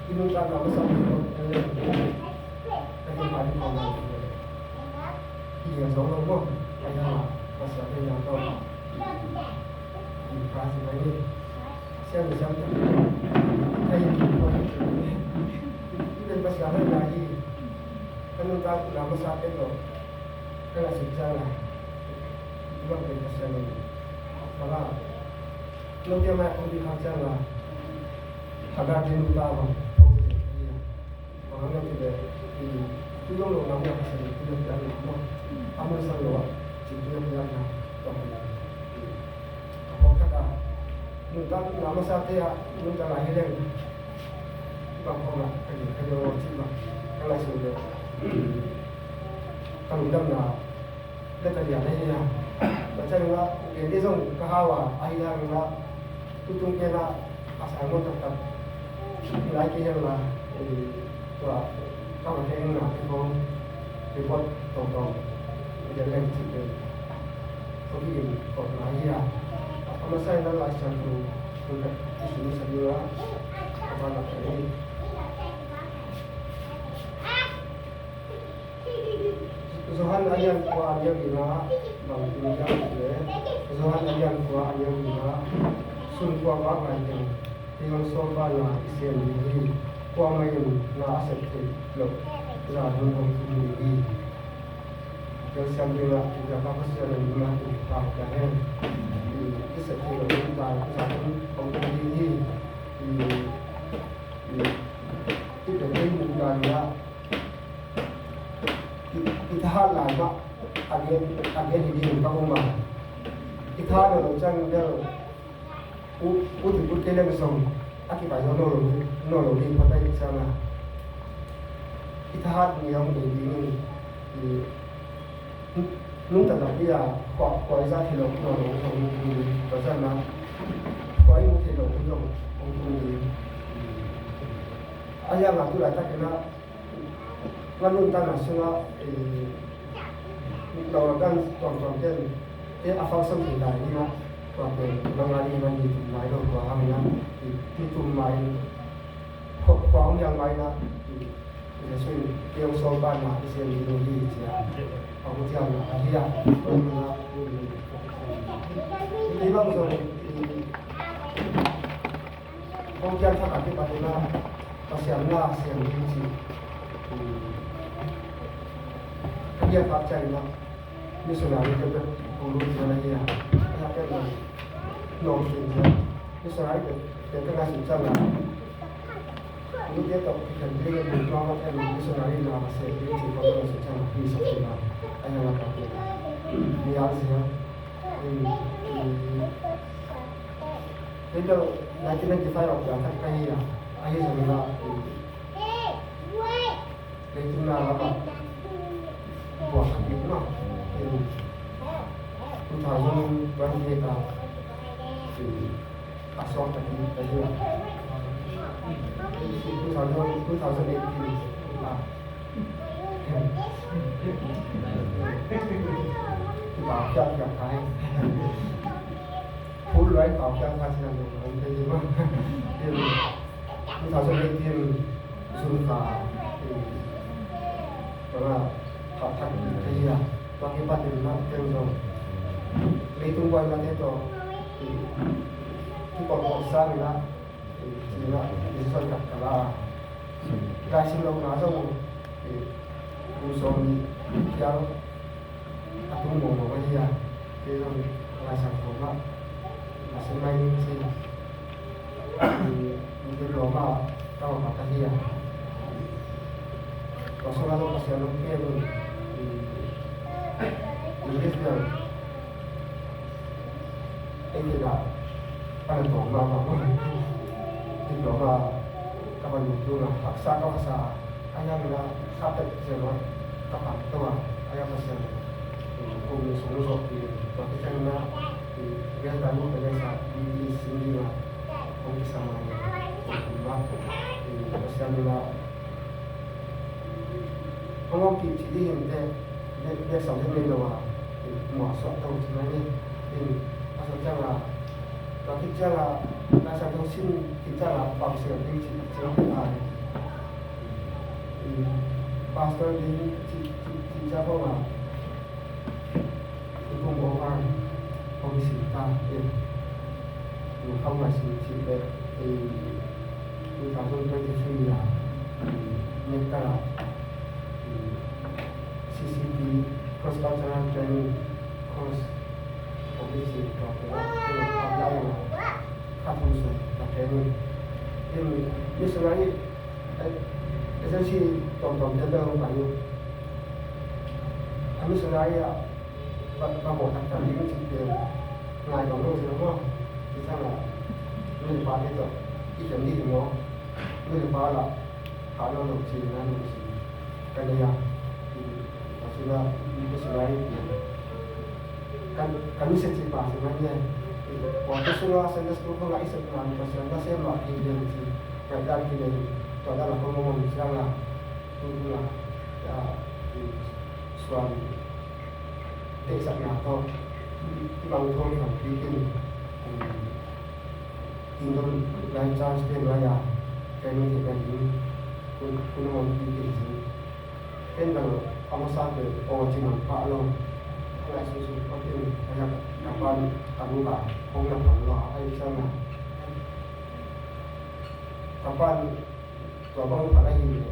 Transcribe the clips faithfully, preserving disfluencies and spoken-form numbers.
I nuntakna masa pen tawh en leng, ka tingpa ding khawm lai hi. I lian zo lo maw? Ahi hang a, Pasian deihna tawh i ka si mai ni. Siam i siam tak. Ahi hi. I pen Pasian hoihna hi. Ka nuntakna masa pen tawh ka ngaihsut ciang a, i bang pen Pasian in ka la. Note mai a kong ding khak ciang a, Hagar ding nuntak bang phawk hi a. Bang hang hiam cih leh, i, tui om lo nam a Pasian in tui a piakna maw. A mun sang lo ah, cih tui a piakna tawh hi a. A phawk thak a, nuntakna masate ah nuntak lai hi leng, bang phawk ah ka gil kha ding aw cih bang ka ngaihsut leh, ka lungdamna bek a lian ahi a. Tua ciangin ah, gen ding zong ka hau a, ahi hangin ah, tutung pen ah, a sang maw taktak. Lai kei hen la, eh, tua, ka va kei na, kei kong, kei pot, tong tong, kei leng cih pen. Ko ki in, ko na ahi a. A masa in ah Lai Siangtho, ko ka, ki sum sa ding a, ka va na kei. Johan a lian kua a lian gina bang tuni hiam cih leh, Johan a lian kua a lian gina, sun kua vak lai teng, teng sawm bana i sem ding hi, kuamah in na a sep theih loh zan hun hong tung ding hi. Tel siam ding ah, i ka Pasian in na i pau ka hen. I sep theih loh zan, zan hun hong tung ding hi. I, i, i pen i mun dan ah, I, i thahat lai mah a gen, a gen hi ding ka um a. I thahat nawn lo ciang bel u, ut hi ut kei leng zong a kipai zo nawn lo, nawn lo ding phot ahih ciang a. I thahat ni a hong nei ding in, i, nungta takpi a khua, khua i zat hi lo nawn lo hong tung ding, tua ciang a khua i mu thei lo hun zong hong tung ding. Ahi hang a tu laitak in a, Nga nuntakna sungah, eh, lo dan tuamtuam ten, te a function thei lai ding ah, tua pen, lo nga ding ah ni tum lai lo tua hang in ah, i, ni tum mai, khua, khua hong hiang mai in ah, i, i, Jesu in, kei hong sawm bana, i sem ding hi, ci a. A hu ciang a, ahi a, tua hang in ah, i, i bang zong, i, Kong kiang thak a kipat in ah Pasian na siam ding cih, um, ka biak khak ciangin ah missionary te peuh kong lut ciang ahi a, a hak peuh in ah nawng khin ciang missionary te, te ka ngaihsut ciang ah mite tawh kikhen ding in lut mah mah ciang missionary na ka siam ding cih kong ka ngaihsut ciang ah pi sak khin a, a hiang a ka pi a, mi ang sia. Um, um, Kei bel nineteen ninety-five ah piang thak ka hi a, ahi zongin ah, um, leitung na lamah buang thak ding mah, um, two thousand twenty-eight ah, um, a suak thak ding ka hi a, two thousand, two thousand eighteen ah, Pau khial khial kha hi. Phul luai pau khial kha cih dan dong om thei hi mah. Two thousand eighteen June kha, eh, panga pau thak thei hi a. Tua kipat in mah teng zong leitung buaina te tawh, eh, kipawlpawh sang in ah, Cina decision khat ka la a, laisim lohna zong, eh, kum sawm nih phial a tung mawngmawng ahi a, kei zong Lai Siangtho mah a sim mai ning ci, eh, diploma ka va pat ahi a. Tua sungah zong Pasian hong kem in, eh, English bel ei theih dah a na tawm mahmah. Diploma ka van lut ding a, haksa ka va sa a, a hiang in ah sa pek zel lo ka pang to a, a hiang Pasian in kum nih sung zawhpih in tua khit ciangin ah, eh, West Danu Palace ah B B A sim ding a hong kisam a, hong kum mah, eh, Pasian in ah Hong ompih cih ding hi teh, bek, bek sam ding nei lo a, muah suak to cih mai ni. In, a suak ciang a, tua khit ciang a, Lai Siangtho sim khit ciangin a pang siam ding cih ciang a, pastor ding cih, cih, cih ciang khawng a, i kum over hong sim ta, eh, i kham ngai sim cih leh, eh, two thousand twenty-three a, eh, Mekka a, eh, C C T, Cross Cultural Training Course, hong sim ta, eh, apply a, kha thum sung a training. In missionary, eh, agency tuamtuam te bel hong pai uh. A missionary a va, va mawh taktak ding cih pen ngai bang lo zel maw? Ci ciang a, nu le pate tawh i khen ding hi maw? Nu le pa lah hah lo lo ci na lungsim ka nei a. Tua sung a, tua sung a i pen kan, kan i sepsep pa sung a hi a. Tua, tua sung a Sunday school khawng a i sepna, Pasian nasem mah kei lian ci ngaihdan kinei, tua dan a khawng mawh mawh ciang a, tu, tu a, a, i suan deihsakna tawh i mangthawng khangpi in, um, Kingdom Life Church te nuai-a training theihna ding hun, hun a honpi kei hi. Ken bel a masa pen aw ci man pah lo. A lai sungsung pah in a yak a pan a guk a hong na pan lo a, a i sang a, ka pan tua bang phat ahi leh,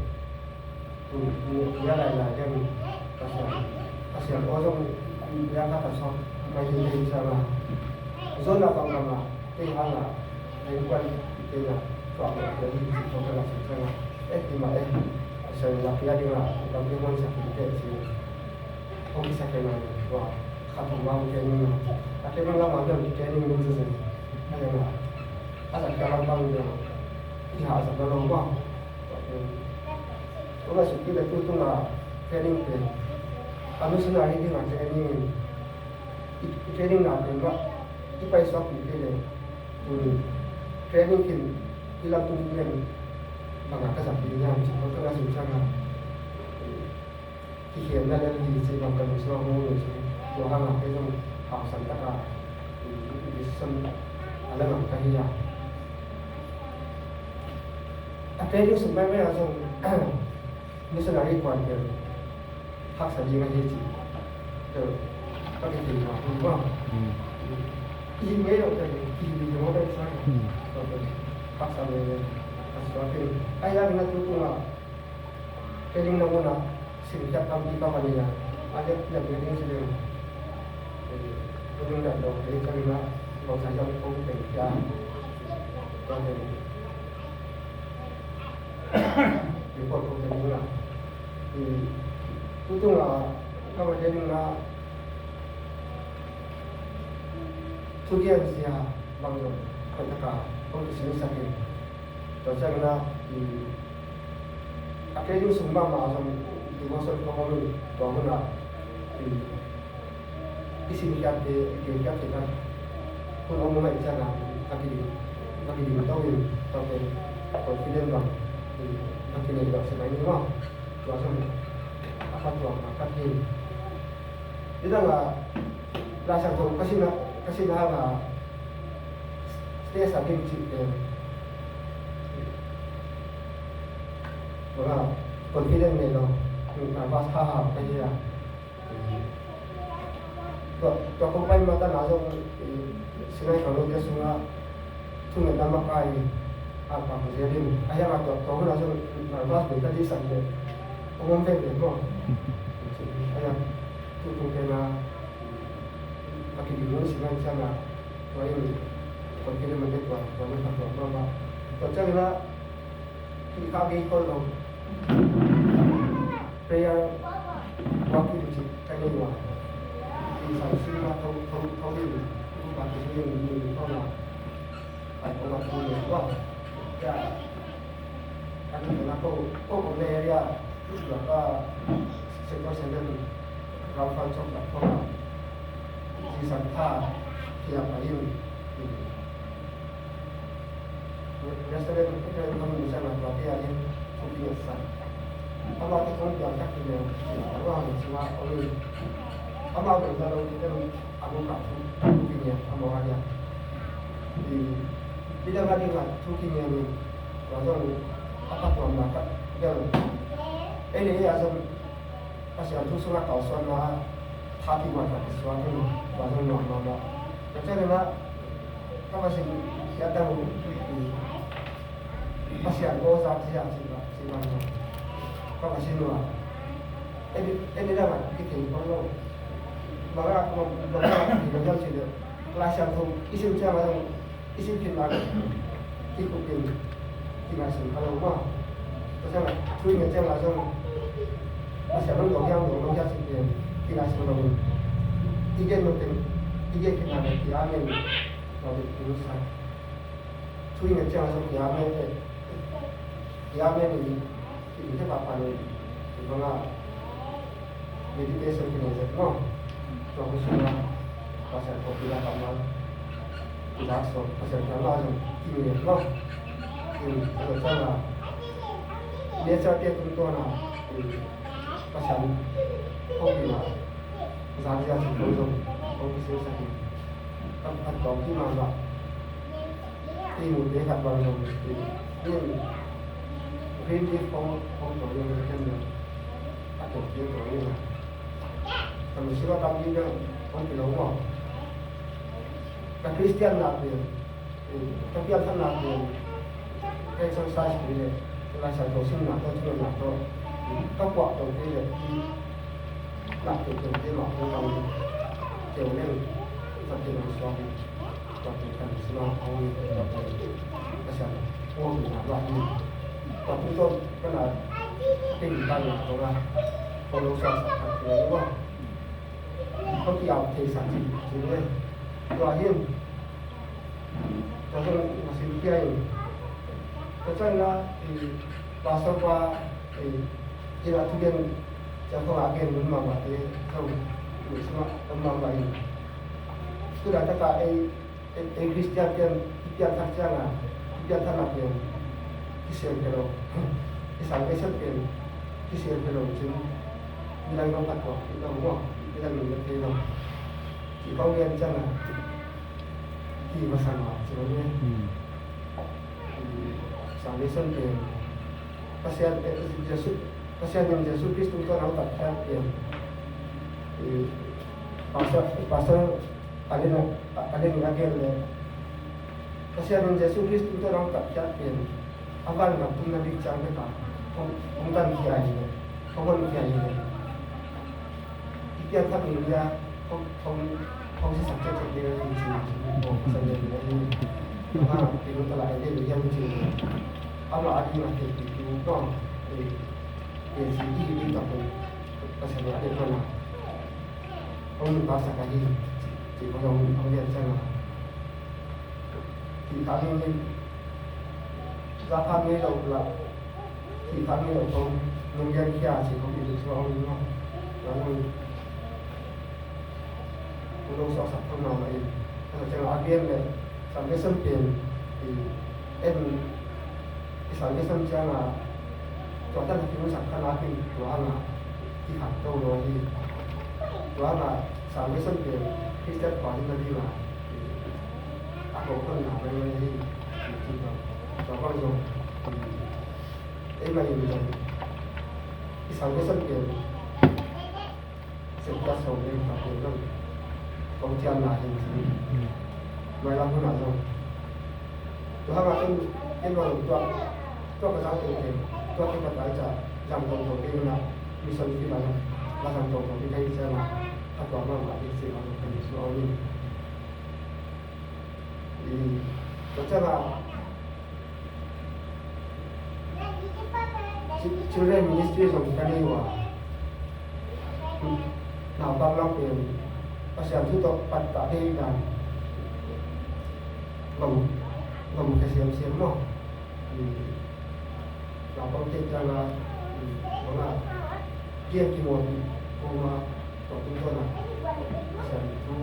tu, tu, tu a lailai ding Pasian, Pasian aw zong tu a ka ka sawk mai hi leh hi ciang a, zon a bang bang a, kei hang a, kei kuan, kei na, tua bang kei hi ci ko ka na ci ciang a, eh, hi mah eh, Pasian la kei a ding a, bang kei huan sak kei ci. Hong kisa kei nai tua, kha thum bang training na. A training lam a bel training nung zuzeng. A leng a, a zat ka lam bang bel i hah zat na lo bang. Tua pen, tua ngaihsut kei leh tu tung a training pen, a missionary ding a training in, i, i training na pen mah i pai suak kei leh, tu training khin i lam tung kei leh bang a ka zat kei hiam cih tua ka ngaihsut ciang a. Kikhelna lel hi ci bang ka lungsim ah hong um ci. Tua hangah kei zong hausan taka, i, i, decision a la ngam ka hi a. A training sung maimai ah zong missionary kuan pen haksa ding ahi ci. Tua ka kithei mah hi maw. Hmm. I hi ngei lo pen, i hi ngei lo pen sa. Hmm. Tua pen haksa ngei ngei. Haksa pen. Ahi zongin a tu tungah training na munah simkhiat tampi ka va nei a, a lian, lian ding ci leng, eh, training na dawh kei ciangin ah, bangsa hiam kong peng khia. Tua teng report kong teng ding a, eh, tu tungah ka va training na thugen zia bang zong hoih taka kong kisinsak in. Tua ciangin ah, i, a training sung mahmah zong devotion program in tua hun ah, i, i simkhiatte, i kikhiatte khat hun om ahih ciangin ah, ka kiding, ka kiding to in, tua pen confident bang, i, ka kinei lo sia mai ni maw. Tua zong a phat tuam a khat hi. Nidang a, Lai Siangtho ka simna, ka simna hang a, stage a ding cih pen, tua confident nei lo, nervous haham ka hi a. Tua, tua kong pai ma tan a zong, i, Sinai khangnote sungah thungetna makai a pang zel in, a hiangah tua, tua hun a zong nervous bei ka dihsak leh hong om veve maw. A hiang tu tung pen a, a kiding lo Sinai ciangah tua in confident mah te tua, tua mah tua mah mah. Tua ciangin ah, hih kha gei khol lo. Prayer walking cih ka nei ua. Hih sang sim a tho, tho, tho ding, tu pa tu ding, ni ni tho na. Ai, ko ma tu ni ua. Ya. Ani na ko, ko ko ne area, tu ka sector seven, Ralph Chok la ko. Hih sang tha, kia pa in. Restaurant, restaurant kong muh ciangin tua te ah in kong kiniamsak. Amau te kong piang tak kiniam, amau hong sima ong in. Amau dong na lo te ong a kong kap thu kong kiniam amau a dia. I, Midang a dingah thu kingen in, tua zong a phattuamna khat bel ei le ei a zong Pasian thu sungah kalsuanna a tha kiguat khat kisuak in, tua zong nuam mahmah. Tua ciangin ah ka va sim hiat dang uh, Pasian aw zak zia ci bang, ci bang zong ka va sim uh a, ei, ei dang a kithei bang lo. Bang a, bang a kithei bang zong ci le, Lai Siangtho i sim ciang a zong i sim khit nak kikup in kingaihsun kha lo maw. Tua ciang a thu i nget ciang a zong Pasian hong dawng hiam, dawng lo hiam cih pen kingaihsun lo in, i gen lo pen i gen khit nak ki amen lo in i sak. Thu i nget ciang a zong ki amen, ki amen in kipite pahpah lo in, kibang a meditation kinei zet maw. Tua khawng sungah Pasian kawpina kammal kizak sawm, Pasian kammal zong kinei maw. Tua ciang a nature te tungtawn a Pasian kawpina zak zia ci khawng zong khawng kisilsak in, kam khat kawng kimah mah. I mute khat bang zong in, green leaf hong, hong tawh in ken dong a tawh kei tawh in a, ka misi lo tampi dong hong kilo maw. Ka Christian na pen, ka piangthakna pen, ka exercise pen le, ka Lai Siangtho simna tawh, thungetna tawh, ka puak tawh pen le, nak tawh pen pen mah hong tang keu leng, ka pen hong suak in. Tua pen kan sim a hong hi, tua pen Pasian hong hopihna luah hi. Tua pen tawh ka na teng kan na tawh a hong lo suaksak khat hi lo maw. Hong ki-ap theisak cih cih le tua hi. Tua tawh na sim khia in. Tua ciang a, i, Pastor pa, i, inn a thugen ciang khong a gen hun mahmah te zong, i, sungah om mahmah in. Tua laitak a ei, ei, ei Christian pen i piangthak ciang a, i piangthakna pen kisel pha lo. I salvation pen kisel pha lo cin, midang zong phattuam kei lo maw, midang zong phattuam kei lo. Cih khong gen ciang a, hi masa lo a, ci lo ne. Hmm. Salvation pen Pasian, eh, Jesu, Pasian in Jesu Khrist tungtawn a hong tatkhiat pen, eh, Pastor, Pastor Allen, Allen in a gen le, Pasian in Jesu Khrist tungtawn a hong tatkhiat pen a vangam tunna ding ciang bek a hong, hong tankhia hi le, hong honkhia hi le, i piangthak ni nia hong, hong, hong sisak ciatciat ding a hi ci, ci, hong sisak ding a hi. Ama pen hong tala hi ding hi hiam ci. Ama a ding a theihpih tu maw, eh, eh, ci i hi ding tak pen Pasian a ding mana hong nungta sak a hi ci, ci hong, hong lian ciang a. Thih kha ngei, za kha ngei lo la, thih kha ngei lo kong nung gen khia ci kong i dik sua ong no. Nang nung lo suaksak thong nau la in. Asa ciang a gen le salvation pen i en i salvation ciang a tua tan a ki nungsak kha na kin tua hang a i khat to lo hi. Tua hang a salvation pen Christian pa ding na ding a a ko khon na mai mai hi. Tua bang zong ei mai in zong i salvation pen septa sawm le ta pen zong kong cian na hi. Mai lam hun a zong tua hang a ken ken zong tua tua ka zang teng teng tua ken ka tai ca zang tong tong ken na mission field a zong la zang tong tong ken kai cian na a tua ma ma ken si ma zong ken su au ni. I, tua ciang a, chi-, children ministry zong ka nei uh a. Naupang lam pen, Pasian thu tawh pattah thei dan. Bang, bang ka siam siam maw. I, Naupang te ciang a, i, bang a, gen kimawlpih, kong a, tua tungtawn a, Pasian thu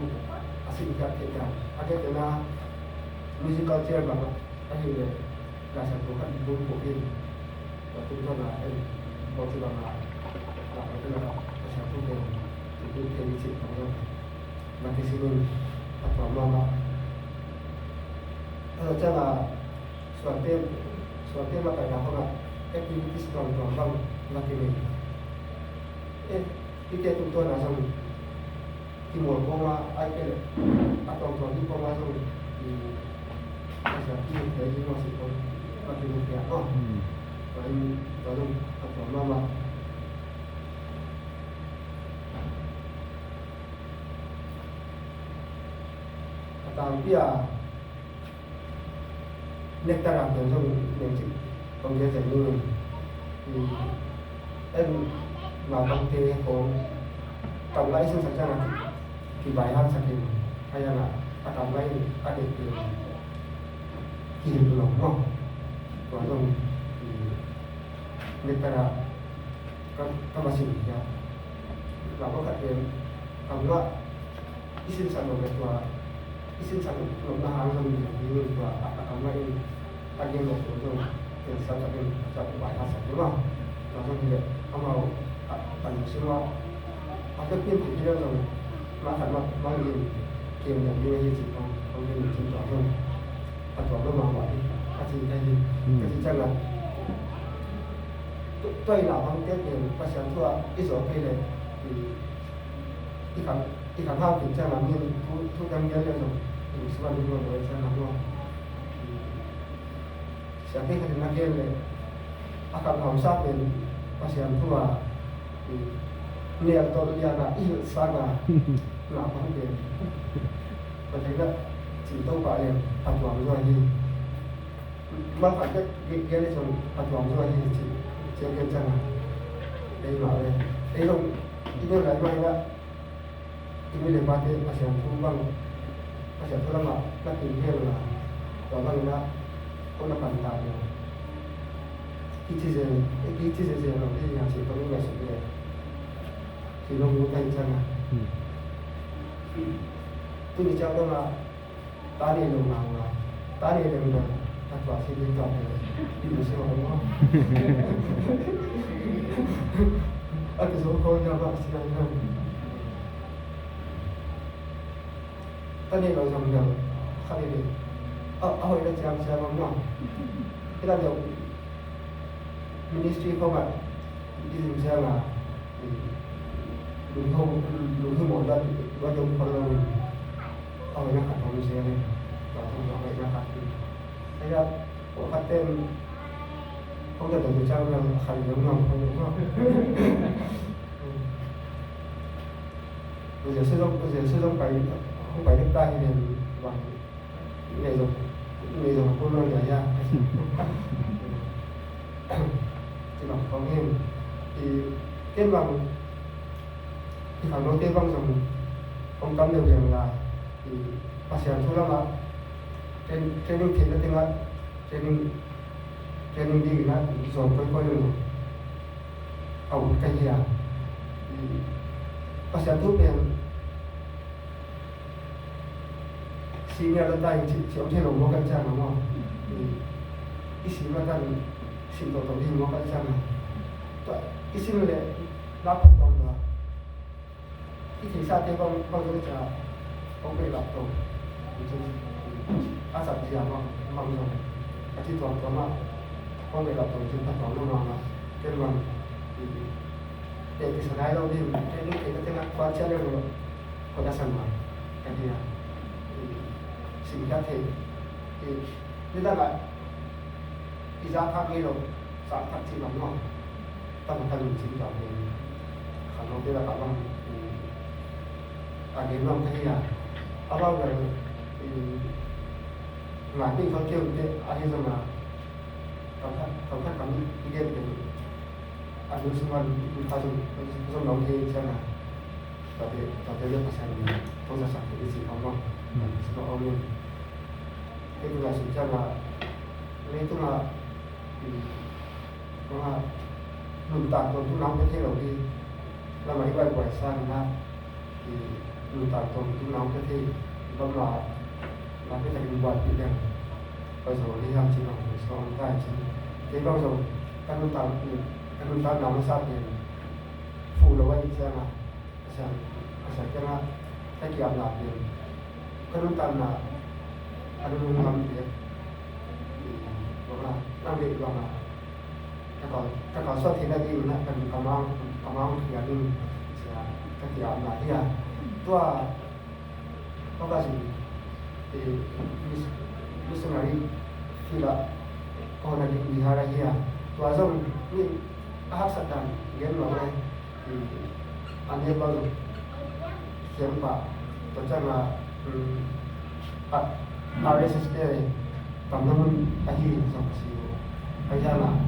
a simkhiat theih dan. A gen tena, musical chair bang a, ahih leh, Lai Siangtho khat bung puk in, tua tungtawn a, en, kong ci bang a, Naupang te na, Pasian thu gen, thu gen thei cih bang a, na kisim in, a tua mahmah. Tua ciangin suante, suante makaihna khawngah activities tuamtuam bang na kinei. Eh, i te tung tuanna zong kimual kawma ai kei leh a tuamtuam ding kawma zong i a siam ki te i mawh sih kawm na kinei piak aw. Tua in tua zong a tuam mahmah. A tampi a Nektar a pian zong neu cik kong gen zel ning. En, naupangte kong tam lai sinsak ciangin kibaihatsak in, a yang a tam lai a deih pian kihilh lo maw. Tua zong nektar a ka, ka va sin hi a. Naupang khat pian tam lai i sinsak nop le tua, i sinsak nopna hang zong ding ding in tua a, a tam mah in a gen nop tua zong tensau takin a sak bai a sak ding a. Tua zong hi leh amau a, a lungsim ah a vekpi in theih hi leh zong mah khat mah bang in kem ding ding ahi cih hong, hong gen in cin tua zong a tuam lo mahmah hi a ci ka hi. Ka ci ciangin tua i naupangte pen Pasian thu ah i zawh kei leh i, i khang, i khang hau kik ciangin a min thu, thu dang gen le zong i lungsim ah lungnuam lo i ciangin a maw. Siate khat in a gen leh a khang hausa pen Pasian thu ah i nial tawh lian ah i hilh sang a naupang pen Pasian ah cih to pah leh a tuam zaw hi. Mal khat bek gen, gen le zong a tuam zaw hi ci, ci a gen ciangin ei mah le ei zong i neu lai mah in ah i nu le pate Pasian thu bang, Pasian thu lamah na kim hial la, tua bangin ah ko na pan ta le kici zel, kici zel zel lo hi a ci ko ni ngaihsut le ci lo mu ta hi ciangin tuni ciang bangah ta nei lo ngaungau, ta nei leng bel a tua si ding tua bel i mu si hong maw. A kizo khol na bak si nai lo. Ta nei lo zong bel kha dede a, a hoih na ciamciam om maw. Hi la deuh ministry khawngah i zin ciangin lunghimawh luat, luat deuh khol lo in a hoihna khat om zel in, tua zong a hoihna khat in. Ei ah pawlkhat ten hong deuh deuh ciang bel a khan deuh nuam khol lo maw. Pu Jesu zong, Pu Jesu zong pai, hong pai deuh ta hi ven bang. Ngei zong, ngei zong a kul lo nia hia. Ci bang khawng hi. I, ken bang, i khangnote bang zong hong tam deuh liang la. I, Pasian thu lamah train-, training theihna tengah training, training dingin ah zong koikoi lo. A ut ka hi a. I, Pasian thu pen senior la ta in ci, ci om thei lo maw kan ciang a maw. I, i sim la tan sim tawh tawh ding maw kan ciang a. Tua, i sim le na phat tuam lo a. I theisate bang, bang zong cia hong behlap tawh. A sak zia bang, bang zong a ci tuam tuam a hong behlap tawh cin phat tuam lo mah mah. Ken bang i, i, te kisa nai lo ding, te ding te ka tengah kuan cia le lo. Khuat a san mah ka hi a. I, singkhiat thei. I, nidang ah i zak khak ngei lo, zak khak cih bang maw. Tama ka lungsim zak ngei. Khangnote lakah bang, i, a gen nuam ka hi a. A bang bel, i, ngai ding khol keu te ahi zong a. Kam khat, kam khat kam i gen pen a nu sung a lu kha zong, zong nong thei ciang a. Tate, tate le Pasian in thong sa sak thei i ci khawng maw. Sung a om in. Kei tu lai sung ciang a, leitung a, i, bang a, nuntak tuamtu nang pe thei lo hi. Lamah i buaibuai sang in a, i, nuntak tuamtu nang pe thei, i bang la, nang pe takin buaipih leng. Pai zo le hiam ci bang, so om tai ci. Kei bang zong, ka nuntak, ka nuntak nang masa pen, fu lo a i ciang a, Pasian, Pasian kiangah ka kiamna pen ka nuntakna a nunung ngam pen Nang deih bangah ka kal, ka kalsuan theihna dingin ah ka, ka mang, ka mang khia ding sia ka kiamna hi a. Tua August in, eh, mis-, missionary field ah ka honna ding Bihar ahi a. Tua zong mi a haksat dan gen lo le, eh, a nek lo zong siam pah. Tua ciangin, um, a, R S S te tamna mun ahi zong ka si lo. Ahi hangin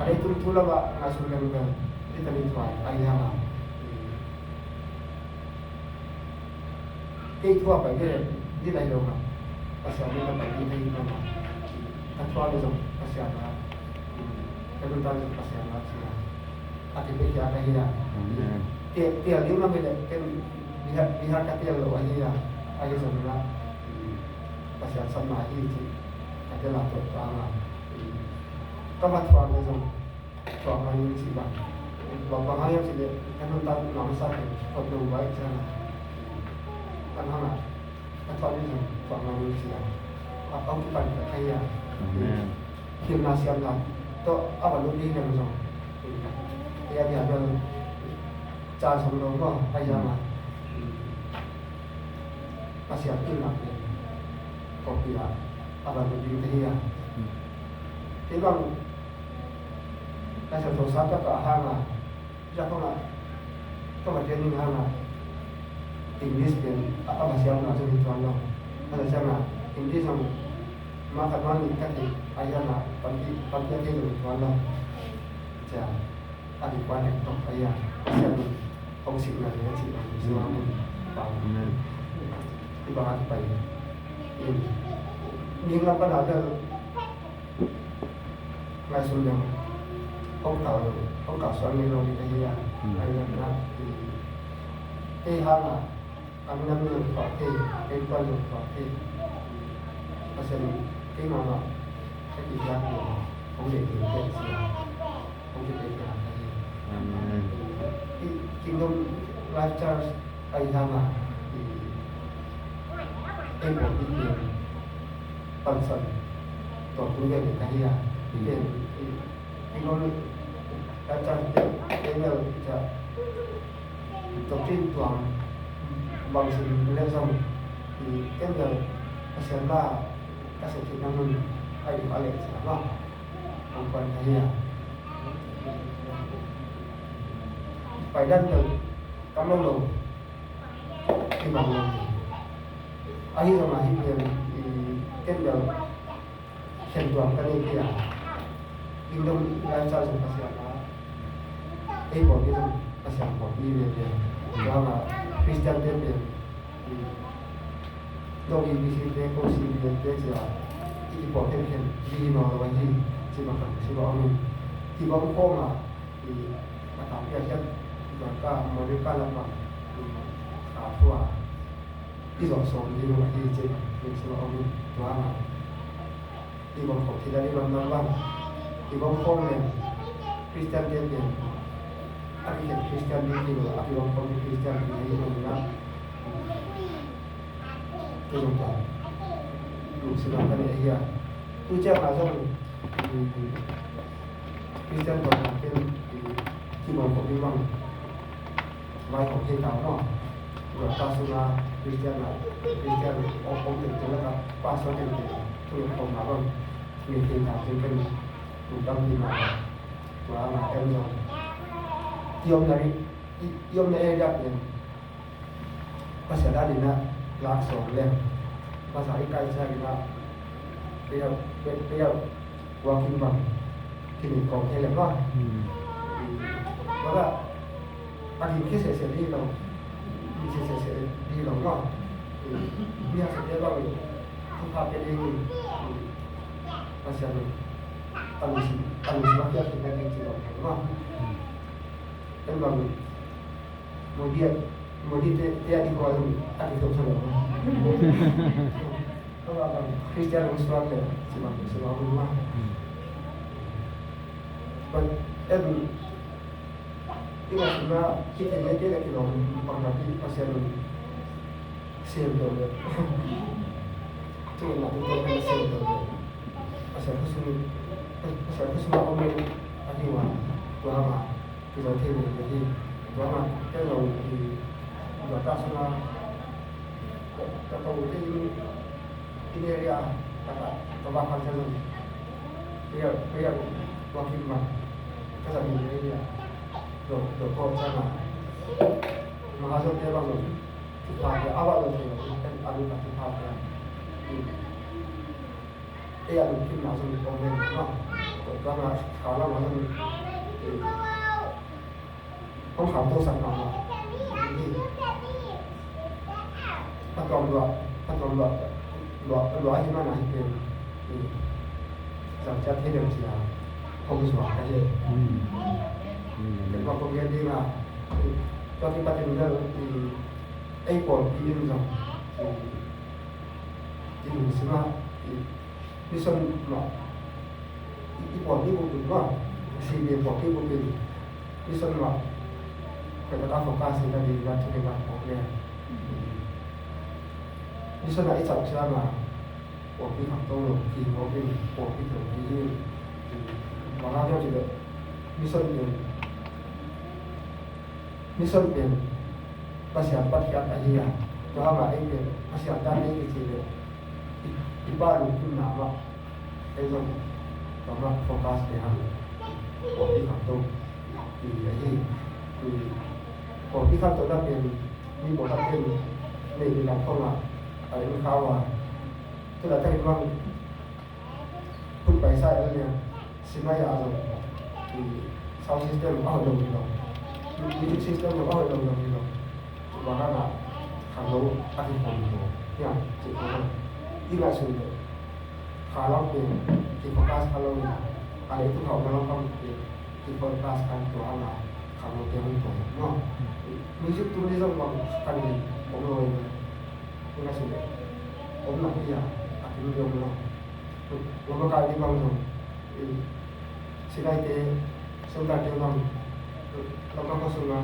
a leitung thu lamah ngaihsun leng bel Italy thuai ahi hangin, eh, kei thu a pai ding, ding lai lo mah. Pasian in a pai ding thei mah. Ka thu a le zong Pasian a, ka nuntak le zong Pasian a ci a. A kipia ka hi a. Amen. Te, teel ding lam hi leh, ken Bihar, Bihar ka teel lo ahi a. Ahi zongin ah, Pasian sapna hi ci. Ka teel a tuak tuak a. Ka va thuak le zong thuak ngai ning cih bang. Bang, bang hang hiam cih leh ka nuntak na masa pen khut lo vai ciang a, kan hang a, ka thuak ning zong thuak ngai ning cih a, a, a hong kipan ka thei a. Amen. Hilhna siamna tawh a va lut ding leng zong, ei a bia bel caan sung lo maw, a hiam a, Pasian hilhna pen kawpi a, a va lut ding ka hi a. Kei bang Laisiangtho sang ka pah hang a, Japan ah ka va training hang a, English pen a, a va siamna zong hi tuan lo. A za siamna English zong mah khat mah nih ka thei, a hiam a panpih, panpih a thei zong hi tuan lo. Cia, a dikkuan nek tawh a hiam a siam hong sikna le a cih bang, si bang mun bang. Amen. Hi bang a kipai. Ning lam pan a bel ngaihsun leng hong kal, hong kalsuan ngei lo ding ka hi a. Hmm. Ahi zongin ah, i, ei hang a, a minam zong thuak thei, ei kuan zong thuak thei. Pasian in kei mahmah ka kipiak leh hong deih ding teh ci a, hong kipiak ding ka hi. Amen. I, Kingdom Life Church ahi hang a, i, ei pawlpi pen pansan tua tung ve ka hi a. I pen, i, Kingdom Life Church te, te bel ca doctrine tuam bang sim le zong, i, ken bel Pasian la ka sep theihna mun ahi a leh ci a, hong kuan ka hi a. Paidan bel tam lo lo. Kibang lo. Ahi zongin hih pen, i, ken bel khen tuam ka nei kei a. Kingdom Life Church zong Pasian a, ei pawlpi zong Pasian pawlpi veve. Tua mah Christian te pen, i, no E B C te, ko C B N te ci a, i, i pawlpi khen khen, i, i no lo ahi, ci bang khat, ci bang om in. Kibang khawm a, i, a tampi a hiat, America, America lam bang, i, a thua, i zawh sawm ding uh ahi ci bang, i, ci bang om in, tua mah. I bawm khawm khit a, i bawm nang bang, i bawm khawm leng, Christian te pen, a kikhen Christian ding hi lo, a kibawm khawm ding Christian ding hi lo na. Tua zong tua lungsim a ka nei ahi a. Tu ciang a zong, i, Christian tua pen, i, kibawm khawm ding bang. Vai khawm thei ta maw. Tua ta sunga Christian a, Christian om, om tengteng laka pastor tengteng a, thu leh khawmna bang nei thei ta, ken ken lungdam hi mah. Tua mah em zong i omna ri, i, i omna area pen Pasian a dingin a lak sawm leng, Pasian i kaihsa dingin a prayer, prayer walking bang kinin kawm thei leh maw. Hmm. Tua a ging khia sehseh ding lo, ging khia sehseh ding lo maw. Mi a sehte bang thupha pia ding, Pasian a lungsim, a lungsim a piak khin na ding ci lo maw. Hmm. Ken bang Modi a, Modi te, te a ding kua zong a kithok sa lo. Tua bang Christian hong suak leh ci bang ci bang hong ma. But em, i ngaihsutna, i theihna te le kilawm bang bang i Pasian hong sem lo leh. Tu na tu te sem lo leh. A Pasian khut sung, Pasian khut sung a om in a hi ua, tua hang a kizo thei ve ve hi. Tua hang a ken zong i tua ta sung a ka, ka pau te in, in area ka, ka, ka va khang chen zong prayer, prayer walking man ka zang in area do, do ko chang a. Maha zo te bang zong thupha te a va lo thei lo, a lu ka thupha te a. Ei a lungkimna zong om ve maw. Tua hang a kha lam a zong, eh, hong kham to sak mahmah. Hi. Phattuam lua, phattuam lua, lua, lua hi mana hi pen. Eh, zang ciat hi deuh cia hong zuak ka hi. Mm. Keimah kong gen ding a, eh, tua kipat in bel, eh, ei pawlpi in zong, eh, i lungsim ah, eh, mission mah, i, i pawlpi bup in mah, C B A pawlpi bup in mission mah, koi taka focus hi na ding na thugen na pawh le. Mission ah i cauh ciang a, pawlpi khangto lo, ki pawlpi, pawlpi to ki in. Bang hang hiam cih leh mission pen, mission pen Pasian patkhiat ahi a. Tua hang a ei pen Pasian dan ei kici leh i, i pa lungkimna mah ei zong tua mah focus te hang. Pawlpi khangto i ahi. Pawlpi khangto na pen mi pawlkhat pen nei ni lam khong a a en khau a. Tuna takin bang hun paisa el nia, sinai a zong, i, sound system a hoih lo hi lo, music system zong a hoih lo hi lo. Tua hang a khangno a kikhawm hi lo hiam cih ko hang. I ngaihsun leh kha lam pen kifocus kha lo in, a leh i tu khauh na lam pang pen kifocus kha in tua hang a khangno te hong tua hi maw. Music tum ni zong bang khan in om lo hi. I ngaihsun leh om lo hi a, a kim hi om lo. Tua makaih ding bang zong, eh, sinaite, soldier te bang, lamkal khua sungah,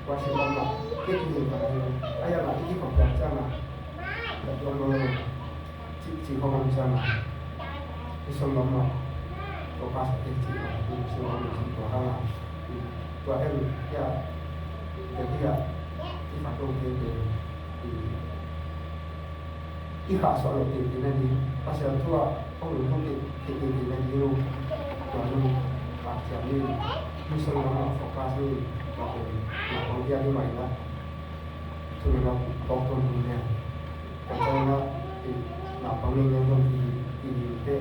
worship lamah, i kizin tak ahi, a yang a i kikhop piak ciangah, lam lam lam, ci, ci khong lam ciangah, i som lamah, focus a kei ci, i som lam ci tua hang a, tua en, ya, ya, ya, i khat tung te te, i, i khahsuah loh teitei nading, Pasian thu ah hong lungkham teitei nading lo. Tua lo, Pasian in mission lamah focus ni. Tua pen naupang bia ding mah in ah, thunei lo tawk tuan ding leng, tua ciang ah naupang leng leng zong i, i ding te,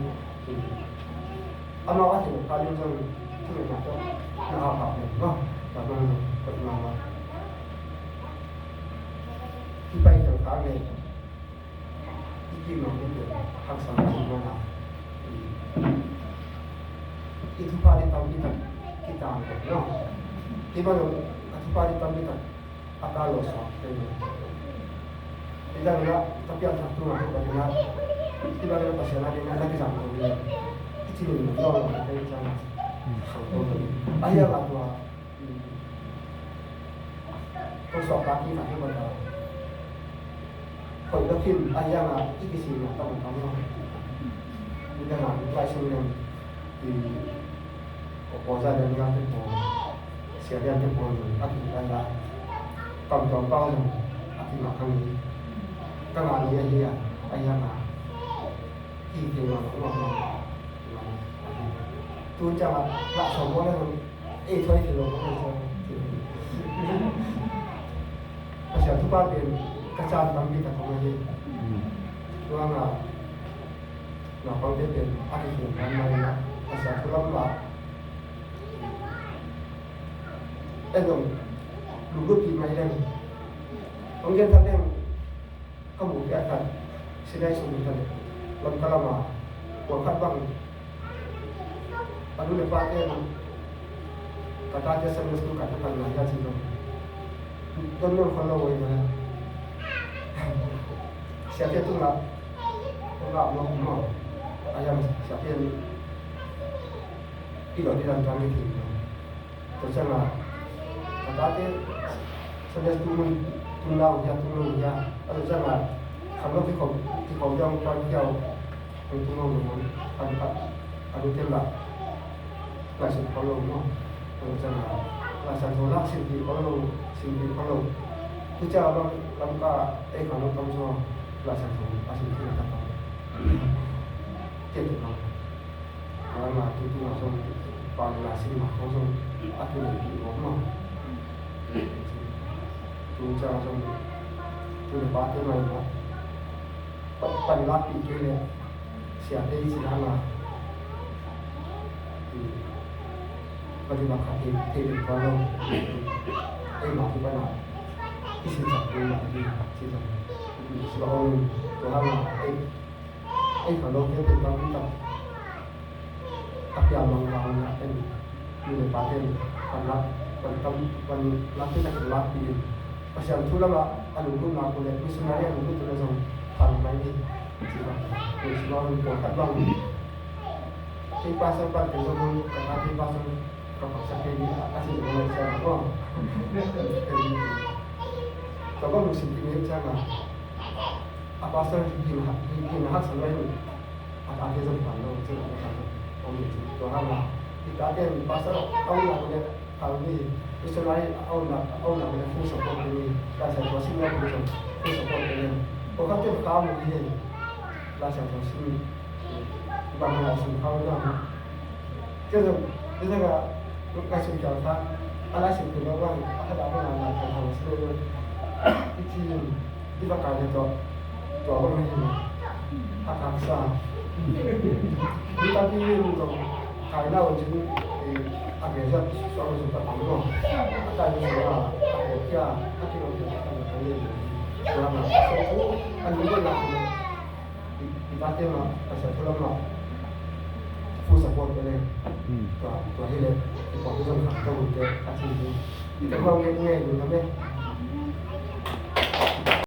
amau a theih loh kha ding zong thunei lo tawk na a pah leng maw. Tua zong koih mahmah. I pai khel kha leh i kim lo ding pen haksat ding mawk a, i, i thupha ding tampi tak kitang lo maw. Kei bang zong a thupha ding tampi tak a ka lo suak kei lo. I dang na ka piang thak tu ma ka ding na, i bang na Pasian a ding na na kizang ko ding i ci lo lo lo kei ciang a, khang ko lo. A hiang a tua Tua suak tak hi khat hi mawk a. Hoih lo khin a hiang a i kisil lo tam tam lo. Ni dang a lai sung leng i ko ko za dang hiang te ko. Sia dang te ko lo a ki lai la. Tam tam pau lo a ki ma kang ni. Ka ma ni a hi a. A hiang a. Hi te lo ma ma. Tu ciang a la so mo le. Ei, thuai thei lo, thuai thei lo. Pasian thupha pen ka caan tampi tak om ahi. Mm. Tua hang a, naupangte pen a kikhen dan mah in a, Pasian thu lam mah. En zong, lunglut kik mah hi leng. Hong gen thak leng, ka muh piak khat, sinai sung khat, lam ka lam a, kua khat bang, a nu le pate in, ka tate Sunday school khat ka pan lai a ci lo. Don don khol lo oi na. Siate tungah, tungah mo mo. A yang siate in, i lo di dan tang i ti lo. Tua ciang a, ka tate Sunday school mun tung lau hia, tung lau hia. A tua ciang a, kham lo kikhop, kikhop dong kuan kiau. Tung lo lo, a, a, a lu tem la. Lai Siangtho lo maw. Tua ciang a, Lai Siangtho la sim pi ko lo, sim pi ko lo. Tu ciang a bang, lam ka, ei ka lo tam so, Lai Siangtho a sim pi ka tam. Tiang ti lo. Tua ma tu tu ma so, pa la sim ma ko so, a tu le pi ko maw. Tu ciang a so, tu le pa te ma ma. Pan, pan lakpih kei leh siate i cih hang a, i, bangin bang khat thei, thei ding tuan lo. Ei mah i pan a i sinsak ding mah i cih zong i si bang ong tua hang a, ei, ei kha lo kei pen bang i tak. A piang mang mang na en, nu le pa ten, pan lak, pan tam, pan lak te tak lak pi in. Pasian thu lam ah a lunglut nak uh leh, missionary a lunglut uh leh zong pha mai hi. Ci bang, missionary pawlkhat bang. Kei pastor pan te zong, ka pa kei pastor, ka paksa kei ni, a ci zong leh sian ko. Ka bang lungsim kei ni sian a. A pastor hi, hi, hi na haksa luai ni. A tate zong pan lo, zong pan lo. Om ni tua hang a. I tate in pastor a om nak leh, a om ni. Missionary a om nak, a om nak leh full support ni. Lai Siangtho sim nak leh zong full support ni. Ko ka tua ka om ni. Lai Siangtho sim. Bang Lai Siangtho na. Tua zong, tua zong a, ka sim kiang kha, a lai sim kiang bang, a kha dah bang a lai kiang kha sim lo. I ci in, i va kai le tua, tua bang hi. A kha sa. I ta pi in zong, kai lau cin, eh, a ke zat, suang zong ta pang lo. A kai zong a, a ko kia, a ki lo kia, a kai zong a. Tua na, a ko, a ni lo na. I, i tate mah, Pasian thu lam mah, full support pe leng. Hmm. Tua, tua hi leh, i pawlpi zong khangto hun teh, a ci hi. I tate mah ngen ngen hun lam e.